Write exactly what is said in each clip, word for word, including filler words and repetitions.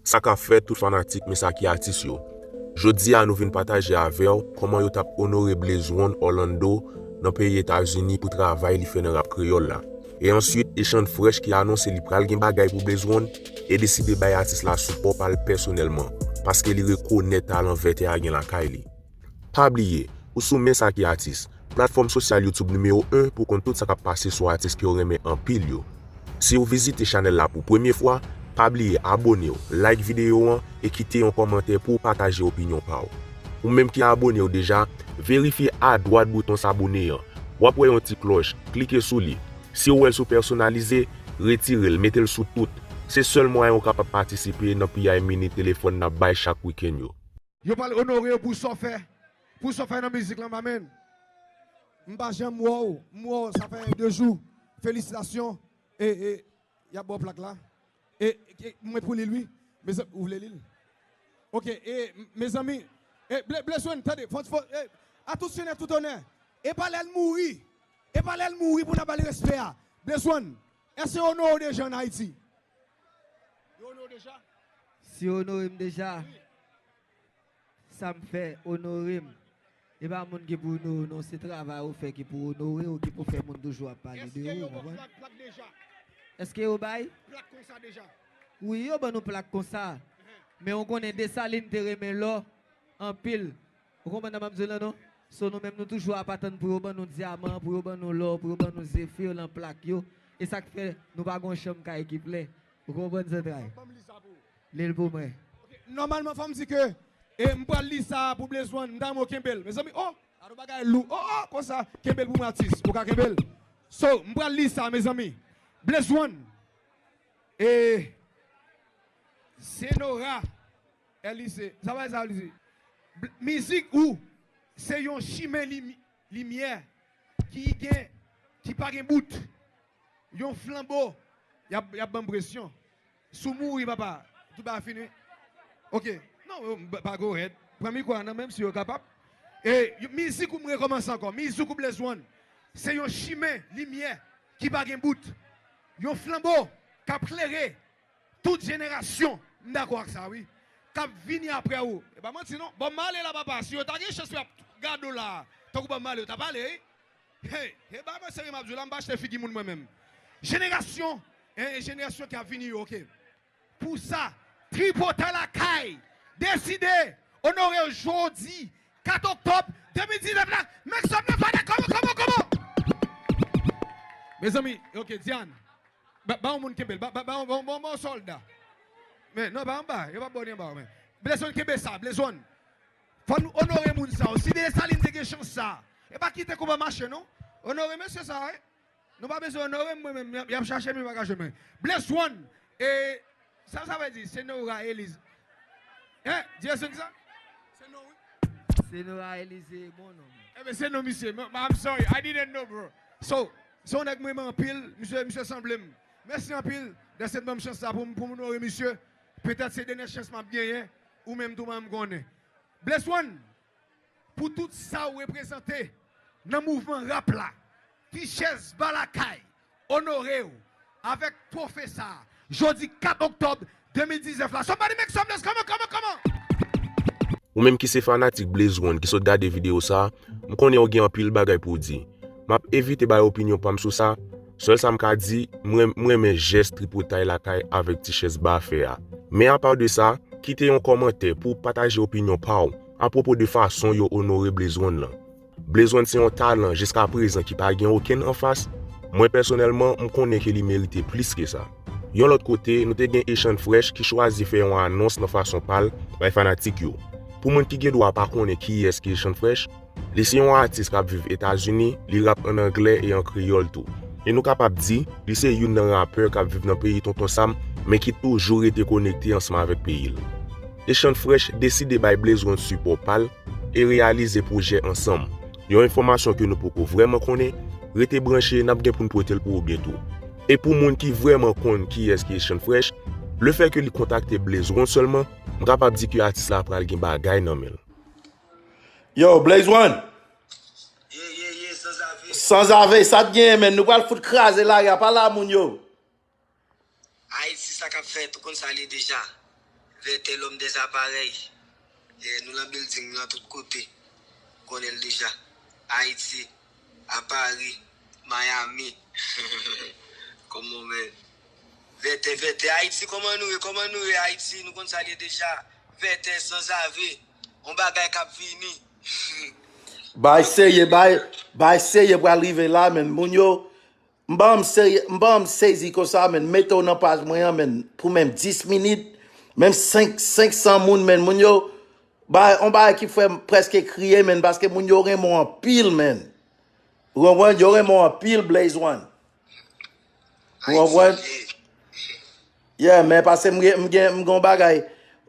Sa k ap fèt tout fanatik Mesaki Atis yo. Jodi a nou vin pataje avè w kòman yo t ap onore Blaze One Orlando nan peyi Etazini pou travay li fè nan rap kreyòl la. E answit, Echann Fresh ki anonse li pral gen bagay pou Blaze One e deside bay atis la sipò pa l pèsonèlman, paske li rekonèt talan vètè a gen lakay li. Pa bliye, ou sou Mesaki Atis, platfòm sosyal YouTube nimewo en pou konn tout sa k ap pase sou atis ke w renmen anpil yo. Si w vizite chanèl la pou premye fwa, pa bliye abone w, like videyo an e kite yon kòmantè pou w pataje opinyon pa w. Ou menm ki abone w deja, verifye adwat bouton sabone an. W ap wè yon ti klòch, klike sou li. Si w wè l sou pèsonalize, retire l, mete l sou tout. Se sèl mwayen w kapab patisipe nan piyay mini telefòn n ap bay chak wikenn yo. Yo pral onore w pou sa w fè, pou sa w fè nan mizik lan, m pa menm. M pa janm wè w, m wè w, sa fè de jou. Felisitasyon. E, e, y ap ba w plak la. E, e mwen pou li l wi. Mezanmi, ou vle li l? Ok, e, mezanmi, e, Blaze One, tande, fò, fò, e, à tout seigneur, tout honneur. E pa lè l mouri, e pa lè l mouri pou n ap ba l respè a. Blaze One, èske yo onore w deja ann Ayiti? Yo onore w deja? Si yo onore m deja, sa m fè onore m. E pa moun ki pou onore w non, se travay ou fè ki pou onore w, ki pou fè moun toujou ap pale de ou, ou konprann? Èske yo bay? Wi, yo ban nou plak konsa. Men ou konnen Desalin te renmen lò anpil. Ou konprann sa m ap di w la non? So nou menm nou toujou ap atann pou yo ban nou dyaman, pou yo ban nou lò, pou yo ban nou zefir lan plak yo. E sa k fè nou pa gon chanm kay ki plen. Ou konprann zantray? Li l pou mwen. Nòmalman fò m di ke e m pral li sa pou Blaze One, m ta renmen w kenbe l. Mezanmi, oh, gade yon bagay lou. Oh, oh, konsa, kenbe l pou mwen atis. Ou ka kenbe l? So, m pral li sa, mezanmi. Blaze One. E Senora Elise, sa pa sa li di. Mizik ou se yon chimen limyè ki gen, ki pa gen bout. Yon flanbo. Y ap, y ap ban m presyon. Si w mouri papa, tout bagay fini. Ok. Non, pa go ahead. Pran mikwo a nan men m si yo kapab. E mizik ou m rekòmanse ankò. Mizik ou Blaze One se yon chimen limyè ki pa gen bout. Yon flanbo k ap klere tout jenerasyon, m dakò ak sa wi, k ap vini apre w. E pa manti non. Bob Marley la papa, si yo ta gen chans pou y ap gade w la, tankou Bob Marley, yo t ap ale wi. Hey, e ba mwen serye m ap di w la, m pa achte figi moun mwen menm. Jenerasyon, en, jenerasyon ki ap vini yo, ok. Pou sa, Tripotay Lakay deside onore w jodi kat oktòb de mil diznèf la. Make some noise for that. Come on, come on, come on. Mezanmi, ok, Diane. Ba, ba yon moun kenbe l. Ba, ba, ba, ba, ba, ba yon sòlda. Men, non, ba anba. Yo pa ba w li anba, men. Blaze One kenbe sa, Blaze One. Fò nou onore moun sa yo. Si Desalin te gen chans sa. E pa kite konba mache, non. Onore mesye sa, wi. Nou pa bezwen onore m, mwen menm. Y ap, y ap chache m, yo pa ka jwenn mwen. Blaze One. E, sa, sa vle di, Senora Eliz. Hein? Di Blaze One sa? Se non, wi. Senora Elize, bon non. Enben, se non misye. I'm sorry, I didn't know, bro. So, se yon nèg mwen renmen anpil, misye, misye sanble m. Mèsi anpil dèske n ban m chans sa pou m, pou m onore misye. Petèt se dènyè chans m ap genyen, ou menm tou ban m konnen. Blaze One, pou tout sa w reprezante nan mouvman rap la, Tichèz Ba Lakay onore w avèk twofe sa a, jodi kat oktòb de mil diznèf la. Somebody make some noise, come on, come on, come on! Ou menm ki se fanatik Blaze One ki sot gade videyo sa a, m konnen w gen anpil bagay pou w di. M ap evite bay opinyon pa m sou sa, sèl sa m ka di, m renm, m renmen jès tripotay lakay avèk Tichèz Ba fè a. Men apa de sa, kite yon kòmantè pou w pataje opinyon pa w apwopo de fason yo onore Blaze One lan. Blaze One se yon talan jiskaprezan ki pa gen okenn anfas. Mwen pèsonèlman, m konnen ke li merite plis ke sa. Yon lòt kote, nou te gen Echann Fresh ki chwazi fè yon anons nan fason pa l bay fanatik yo. Pou moun ki gen dwa pa konnen kiyès ki Echann Fresh, li se yon atis k ap viv Etazini, li rap ann anglè e an kreyòl tou. E nou kapab di, li se youn nan rapè k ap viv nan peyi Tonton Sam, men ki toujou rete konekte ansanm avèk peyi l. Echann Fresh deside bay Blaze One sipò pa l e reyalize pwojè ansanm. Yon enfòmasyon ke nou poko vrèman konnen, rete branche, n ap gen pou n pote l pou ou byento. E pou moun ki vrèman konn kiyès ki Echann Fresh, lefè ke li kontakte Blaze One sèlman, m kapab di ke atis la pral gen bagay nan men l. Yo, Blaze One! Ye, ye, ye, sanzave. Sanzave, sa t genyen, menn? Nou pral fout kraze lari a, pale a moun yo. Ayiti, sa k ap fèt, ou konn sa l ye deja. Vètè, lòm dèzaparèy. Yeah, nou lan bilding, nou lan tout kote. Konnen l deja. Ayiti, a Pari, Miami. Kòman, men? Vètè, Vètè, Ayiti, kòman nou ye? Kòman nou ye, Ayiti? Nou konn sa l ye deja. Vètè, sanzave. On bagay k ap vini. Bay serye, bay, bay serye pral rive la, men. Moun yo, m pa janm serye, m pa janm sezi konsa, men. Mete w nan paj mwen an, men, pou menm dis minit, menm senk, senk san moun, men. Moun yo, bay, on bagay ki fè m prèske kriye, men, paske moun yo renmen w anpil, men. Ou konprann? Yo renmen w anpil, Blaze One. Ou konprann? Yeah, men paske m gen, m gen, m gen yon bagay.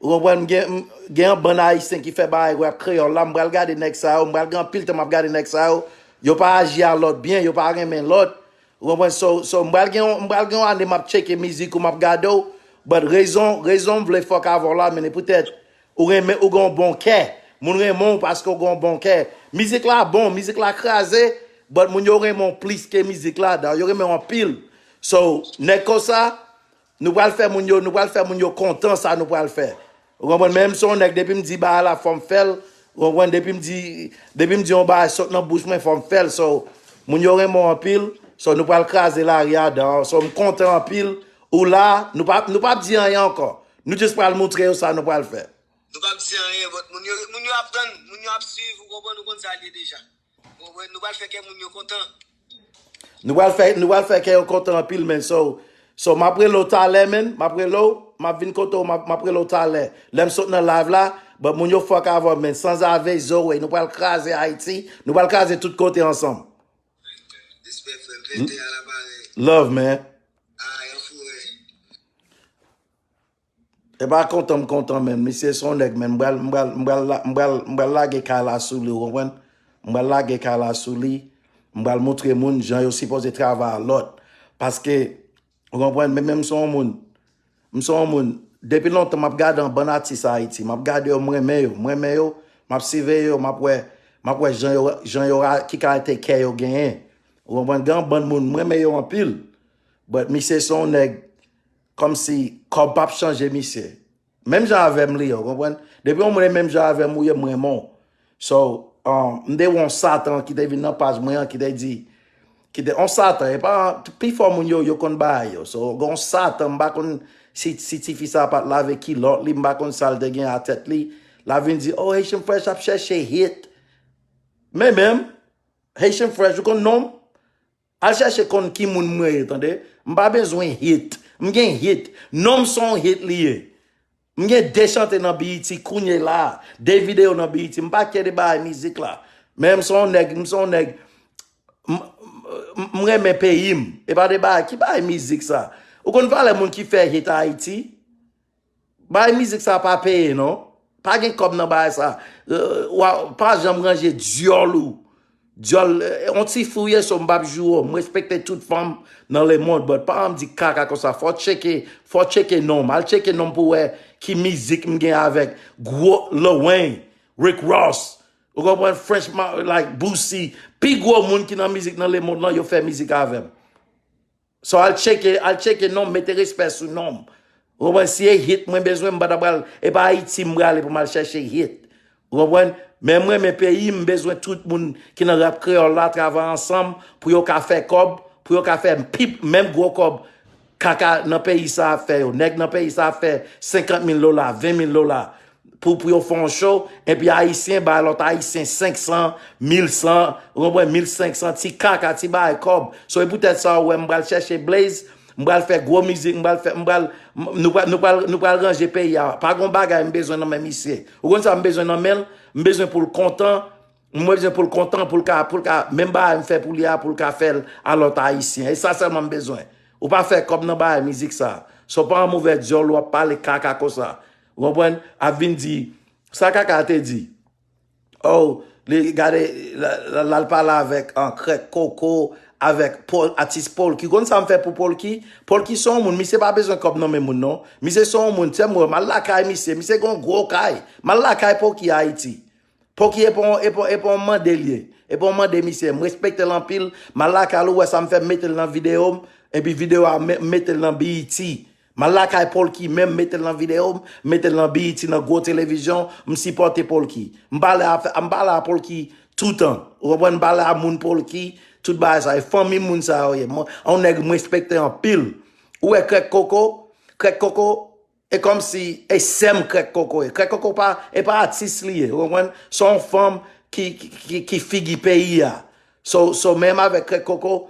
Ou konprann? M gen, m gen yon bann Ayisyen ki fè bagay rap kreyòl la. M pral gade nèg sa yo. M pral gen anpil tan m ap gade nèg sa yo. Yo pa aji a lòt byen. Yo pa renmen lòt. Ou konprann? So, so m pral gen yon, m pral gen yon ane m ap tcheke mizik ou, m ap gade w. But rezon, rezon m vle fòk avè w la, men e poutèt ou renmen, ou gen yon bon kè. Moun renmen w paske w gen yon bon kè. Mizik la bon, mizik la kraze, but moun yo renmen w plis ke mizik la, dayè yo renmen w anpil. So, nèg konsa, nou pral fè moun yo, nou pral fè moun yo kontan sa nou pral fè. Ou konprann? Men m se yon nèg, depi m di bagay la, fò m fè l. Ou konprann? Depi m di, depi m di yon bagay sot nan bouch mwen, fò m fè l. So, moun yo renmen w anpil. So, nou pral kraze lari a dayè. So, m kontan anpil. Ou la, nou p ap, nou p ap di anyen ankò. Nou jis pral montre yo sa nou pral fè. Nou p ap di anyen, but moun yo, moun yo ap tann, moun yo ap swiv, ou konprann, nou konn sa l ye deja. Ou konprann? Nou pral fè kè moun yo kontan. Nou pral fè, nou pral fè kè yo kontan anpil, men. So, so, m ap rele w talè, men. M ap rele w, m ap vin kote w, m ap, m ap rele w talè. Lè m sot nan live la, but moun yo fòk avè w, men. Sanzave, Zoe, nou pral kraze Ayiti, nou pral kraze tout kote ansanm. Respè, frè m, Vètè a la parèy. Love, man. Ay, anfoure. E pa kontan m kontan, men. Misye se yon nèg, men. M pral, m pral, m pral, la- m pral, m pral lage kay la sou li, ou konprann? M pral lage kay la sou li. M pral montre moun jan yo sipoze travay a lòt. Paske, ou konprann? Men, men m se yon moun. M se yon moun. Depi lontan, m ap gade yon bann atis Ayiti. M ap gade yo, m renmen yo. M renmen yo, m ap siveye yo, m ap wè, m ap wè jan yo, jan yo, ra- ki kalite kè yo genyen. Ou konprann? Gen yon bann moun, m renmen yo anpil. But misye se yon nèg, kòmsi kòb p ap chanje misye. Menm jan avè m li ye, ou konprann? Depi yon moun e menm jan avè m ou ye, m renmen w. So, um, m te wè yon Satan ki te vin nan paj mwen an, ki te di, ki te, yon Satan, e pa, pifò moun yo, yo konn bagay yo. So, gen yon Satan, m pa konn si, si tifi sa pa t lave kilòt li, m pa konn sa l te gen a tèt li. L ap vin di, oh, Haitian Fresh ap chèche hit. Men menm, Haitian Fresh, ou konn non m? Al chèche konn ki moun mwen ye, tande. M pa bezwen hit. M gen hit. Non m se yon hit li ye. M gen de chante nan B E T kounye la. De videyo nan B E T. M pa kè de bagay mizik la. Men m se yon nèg, m se yon nèg. M, m, m renmen peyi m. E pa de bagay. Ki bagay mizik sa? Ou konn valè moun ki fè hit Ayiti? Bagay mizik sa pa peye non. Pa gen kòb nan bagay sa. Euh, wa, pa janm ranje dyòl ou. Dyòl, euh, on ti fi w ye, so m p ap joure w. M respekte tout fanm nan lemond, but pa janm di kaka konsa. Fò tcheke, fò tcheke non m. Al tcheke non m pou wè ki mizik m gen avèk gwo Lil Wayne, Rick Ross. Ou konprann? French, ma- like, Boosie. Pi gwo moun ki nan mizik nan lemond lan, yo fè mizik avè m. So al tcheke, al tcheke non m, mete respè sou non m. Ou konprann? Si e hit mwen bezwen, m pa ta pral, e pa Ayiti m prale pou m al chèche hit. Ou konprann? Men mwen, men peyi m, bezwen tout moun ki nan rap kreyòl la travay ansanm pou yo ka fè kòb, pou yo ka fè pip, menm gwo kòb kaka nan peyi sa ap fè yo. Nèg nan peyi sa ap fè senkant mil dola, ven mil dola. Pou, pou yo fè yon show, epi Ayisyen bay lòt Ayisyen senk san, mil san, ou konprann, mil senk san, ti kaka, ti bagay kòb. So, e poutèt sa, ou wè, m pral chèche Blaze, m pral fè gwo mizik, m pral fè, m pral, m- nou pral, nou pral, nou pral ranje peyi a. Pa gon bagay m bezwen nan men misye. Ou konn sa m bezwen nan men l? M bezwen pou l kontan, m bezwen pou l kontan, pou l ka, pou l ka, menm bagay m fè pou li a, pou l ka fè l a lòt Ayisyen. E sa sèlman m bezwen. Ou pa fè kòb nan bagay mizik sa. So pa ann ouvè dyòl ou ap pale kaka konsa. Ou konprann? Ap vin di, sa kaka te di? Oh, li gade, l al pale avèk an krèk koko, avèk Paul, atis Polky. Konn sa m fè pou Polky? Polky se yon moun, misye pa bezwen kòb nan men moun non. Misye se yon moun, tèm wè, m al lakay misye, misye gen yon gwo kay. M al lakay Polky Ayiti. Polky e pa yon, e pa, e pa yon mande l ye. E pa yon mande misye. M respekte l anpil. M al lakay l, ou wè sa m fè, m mete l nan videyo m. Epi videyo a, m mete l nan B E T. M al lakay Polky menm, mete l nan videyo m, mete l nan B E T, nan gwo televizyon, m sipòte Polky. M pale a, m pale a Polky toutan. Ou konprann? M pale a moun Polky, tout bagay sa. E fanmi moun sa yo ye. Mwen, yon nèg m respekte anpil. Ou wè Krèk Koko? Krèk Koko, e kòmsi e sè m Krèk Koko ye. Krèk Koko pa, e pa atis li ye. Ou konprann? Se yon fanm ki, ki, ki, ki figi peyi a. So, so menm avèk Krèk Koko,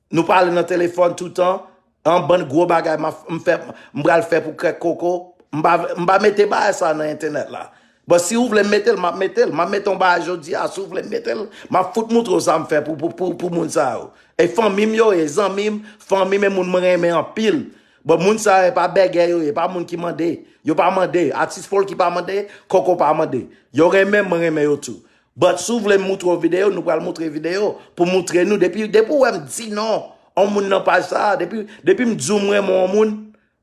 nou pale nan telefòn toutan, an bann gwo bagay m ap- m fè, m pral fè pou Krèk Koko, m pa, m pa mete bagay sa nan entènèt la. Bon, si ou vle m mete l, m ap mete l. M ap mete yon bagay jodi a, si ou vle m mete l, m ap fout moutre w sa m fè pou, pou, pou, pou moun sa yo. E fanmi m yo ye, zanmi m, fanmi m e moun mwen renmen anpil. Bon, moun sa yo, e pa bègè yo ye, e pa moun ki mande. Yo pa mande. Atis Polky pa mande, Koko pa mande. Yo renmen m, mwen renmen yo tou. But si w vle m moutre w videyo, nou pral moutre videyo pou moutre nou. Depi, depi w wè m di non yon moun nan paj sa a, depi, depi m di w m renmen yon moun,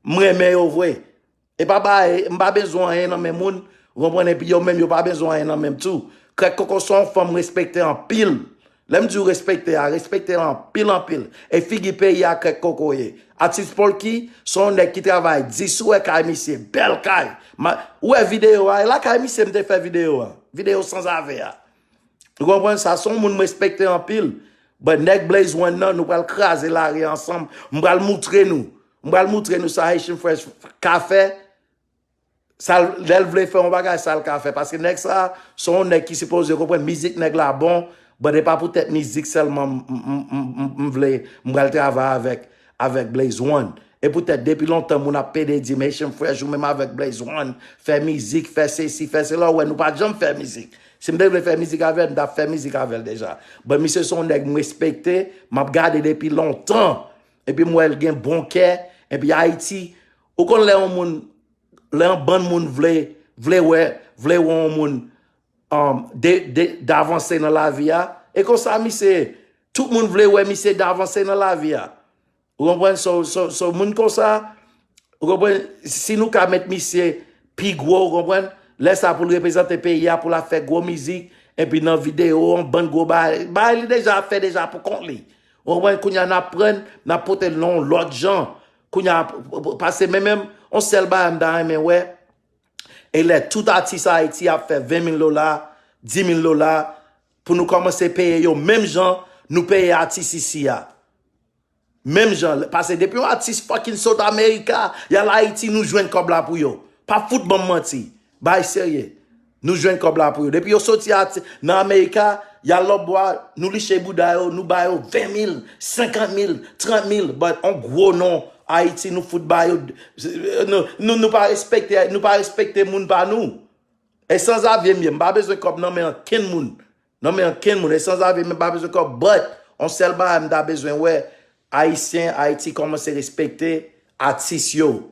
m renmen yo vre. E pa ba, m pa bezwen anyen nan men moun, ou konprann, epi yo menm yo pa bezwen anyen nan men m tou. Krèk Koko se yon fanm m respekte anpil. Lè m di w respekte a, respekte l anpil, anpil. E figi peyi a Krèk Koko ye. Atis Polky se yon nèg ki travay di, si w wè kay misye, bèl kay. Ma, ou wè videyo a, e lakay misye m te fè videyo a. Videyo sanzave a. Ou konprann sa? Se yon moun m respekte anpil. But nèg Blaze One nan, nou pral kraze lari ansanm. M pral moutre nou. M pral moutre nou sa Haitian Fresh ka fè. Sa l, lè l vle fè yon bagay, sa l ka fè. Paske nèg sa, se yon nèg ki sipoze konprann mizik nèg la bon. But e pa poutèt mizik sèlman m, m, m, m, m vle, m pral travay avèk, avèk Blaze One. E poutèt depi lontan moun ap pede di m, Haitian Fresh, ou menm avèk Blaze One, fè mizik, fè sesi, fè sela, ou wè nou pa t janm fè mizik. Si m te vle fè mizik avè l, m t ap fè mizik avè l deja. But misye se yon nèg m respekte, m ap gade depi lontan. Epi m wè l gen bon kè, epi Ayiti, ou konn lè yon moun, lè yon bann moun vle, vle wè, vle wè yon moun um, de, de, davanse nan lavi a. E konsa misye, tout moun vle wè misye davanse nan lavi a. Ou konprann? So, so, so, moun konsa, ou konprann? Si nou ka met misye pi gwo, ou konprann? Lè sa pou l reprezante peyi a, pou l ap fè gwo mizik, epi nan videyo, yon bann gwo bagay. Bagay li deja ap fè deja pou kont li. Ou konprann? Kounye a n ap pran, n ap pote l nan yon lòt jan. Kounye a, pase men menm, yon sèl bagay m ta renmen wè, e lè tout atis Ayiti ap fè ven mil dola, di mil dola, pou nou kòmanse peye yo menm jan nou peye atis isi a. Menm jan, paske depi yon atis fucking sot Amerika, y al Ayiti, nou jwenn kòb la pou yo. Pa fout ban m manti. Bay serye. Nou jwenn kòb la pou yo. Depi yo soti ati-, nan Amerika, y al lòtbò a, nou liche bouda yo, nou ba yo ven mil, senkant mil, trant mil, but on gwo non Ayiti, nou fout ba yo, nou, nou, nou pa respekte, nou pa respekte moun pa nou. E sanzave m ye, m pa bezwen kòb nan men ankenn moun. Nan men ankenn moun, e sanzave m, m pa bezwen kòb, but on sèl bagay m ta bezwen wè, Ayisyen, Ayiti kòmanse respekte atis yo.